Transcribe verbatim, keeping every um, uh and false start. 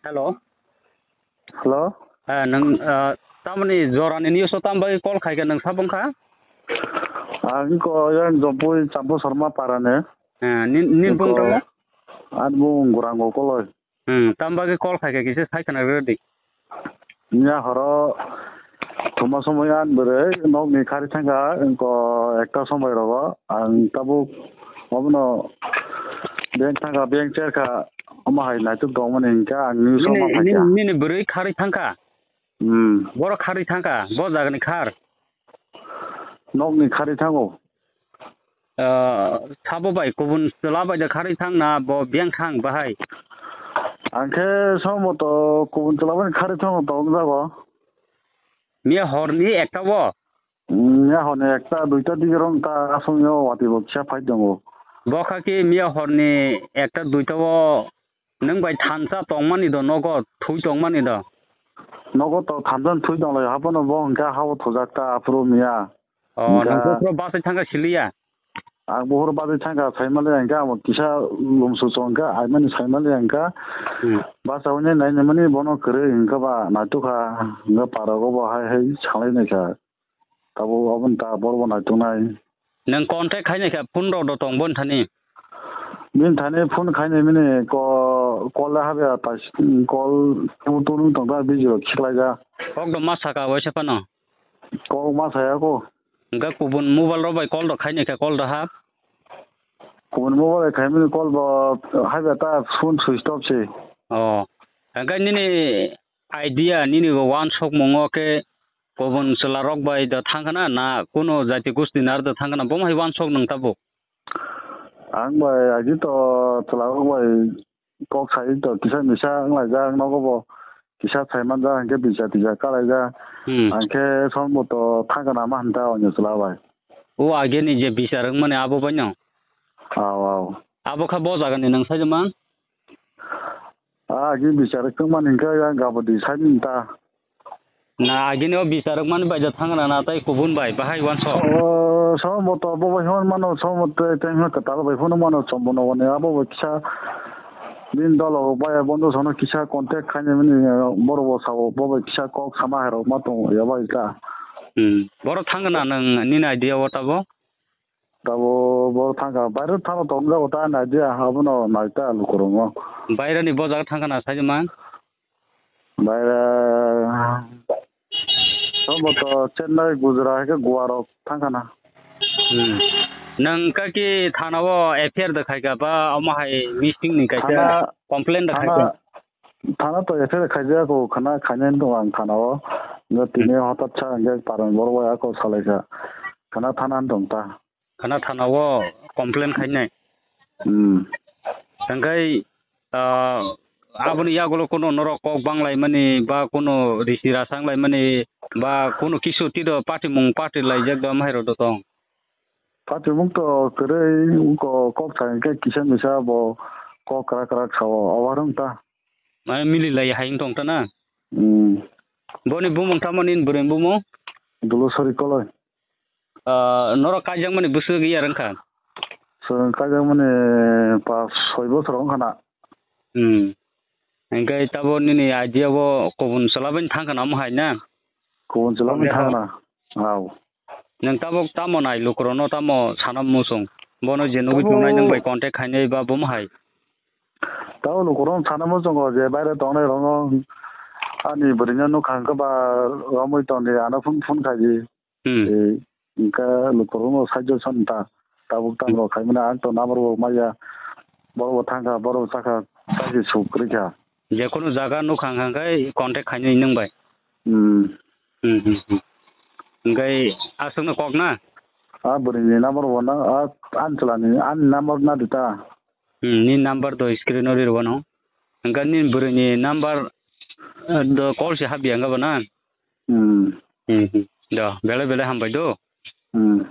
Hello. Hello. Eh, nwng, eh, tamoni jorani news o tamo bagwi call khaikha, nwng sabo wngkha? Ang ko yang Jompui Champu Sharma para ni. Eh, nin, nin bung tamo? Ang bung Gurango Koloi. Hmm, tamo bagwi call khaikha kisa sai khna rwdi. Nya horo thuma somoi ang bwrwi nokni khari thangkha, wngko ekta somoi rogo ang tabuk obono bank thangkha, bank cherkha, omo hai naituk tongmani hinkhe ang news o ma phaikha. Nini, nini bwrwi khari thangkha? Hmm. Borok khari thangkha, bo jagani khar? Nokni khari thango. Ah, sabo bai kubun chwla bai da khari thang na bo biyang thang bahai? Ang khe somoto kubun chwla bai khari thango tong jago. Miya horni ekta o? Mm, miya horni ekta duita dige rong ta asong yo wati bo kisa phai tongo. Bo kha ki miya horni ekta duita o nwng bai thansa tongmani do, nogo thui tongmani do? Nogo to thansa thui tong lai, hapono bo hwnkha hao thojak ta aphuru miya. Oh, hwnkha nang buphuru bachai thangkha siliya? Ang buphuru bachai thangkha, saimali hwnkha amo kisa lumsu chongkha, aimani saimali hwnkha. Hmm. Bachaui nai nainimani bono kwrwi hwnkha ba naitukha, hwnkha parok obo hai hai salai naikha. Tabuk aboni ta borok bo naituknai. Nwng contact khainai kha phone rok do tong boni thani? Bini thani phone khainai mini ko-, call le habya tais-, call tu-, tu nung tong ta busy rok khiklaijak. Kok do ma saka waisa phano? Kok ma saya ko. Hwnkhe kubun mobile rok bai call rok khainai kha, call rok hap? Kubun mobile bai khaimani call bo habya ta phone switch off se. Oh. Hwnkhe nini idea, nini bo wansukmungo khe kubun chwla rok bai da thangkhana na kuno jati gusti nar da thangkhana, bomo hai wansuk nwng tabuk? Ang bai agi to chwla rok bai kok sai to kisa misa wnglaijak, nogo bo kisa sai manjak, hwnkhe bisa tisa kalaijak. Hmm. Hwnkhe sombo to thangkhana ma hwnta onyo chwla bai. O ageni je bisar wngmani abo bai no? Aw, aw. Abo kha bo jagani nwng sai man? Ah, agi bisar wngmani hwnkhe yang gabodi sai ta. Na, agini o bisarwk mani bai da thangna na tei kubun bai bahai wansok. O, somo to bo bai hwn mano, somo tei tei hwn kwtal bai hwn mano, somo no wani abo bai kisa bini dolo bai bondo sono kisa contact khaini mani, borok bo sao bo bai kisa kok sama hai rok ma tongo ya bai ta. Hmm. Borok thangna nwng nini idea o tabo? Tabo borok thangkha, baire thangna tongjago ta nai dia, abono nai ta lukurungo. Baireni bo jaga thangkha na sai man? Baire sobo to Chennai, Gujarat, hai khe Goa rok thangkha na. Hmm. Nwng kaki thana o F I R da khaikha ba omo hai missing ni kaisa thana, complaint da thana, khaikha? Thana to F I R khaijak o, khana khainai wng tong ang thana o. Nwng tini hotat sa hwnkhe parang borok bai ako salaikha. Khana thana wng tong ta. Khana thana o complaint khainai. Hmm. Hwnkhe, ah, aboni yagulo kuno norok kok banglaimani ba kuno risi rasanglaimani ba kuno kisu tiro patimung patilaijak do mahairok do tong? Patimung to kwrwi wngko kok sa hwnkhe kisa misa bo kok kwrak kwrak sao, obar wng ta. Mane mililai hai wng tong ta na? Hmm. Boni bumung tamo nini bwrwi bumung? Dulusori Koloi. Ah, norok kaijakmani bwswk iyar wngkha? Chwng kaijakmani pas soi bosor wngkha na. Hmm. Hwnkhe tabo nini idea o kubun chwla bai thangkha na omo hai na? Kubun chwla bai thangkha na. Aw. Nwng tabuk tamo nai lukurokno tamo sana muchung? Bono je nugwi tongnai nwng bai contact khainai ba bomo hai? Tamo lukurokno sana muchungo je baire tongnai rokno ani bwrwino nukha hwnkhe ba romwi tongdi ano phone phone khaidi. Hmm. Tei hwnkhe lukurokno suggestion ta tabuk tamo rok khaimani ang to number bo maya borok bo thangkha borok bo chakha saisi suk kwrwikha. Jekunu jaga nukha hwnkhe contact khainai nwng bai. Hmm. Hmm, hmm, hmm. Hwnkhe aswkno kok na? A bwrwini number bo na, a ani chwlani, ani number na di ta. Hmm, ni number do screen o ri rwno. Hwnkhe ni bwrwini number, eh, do call se habya wngkha ba na? Hmm. Hmm, hmm. Do, belai belai hambai do. Hmm.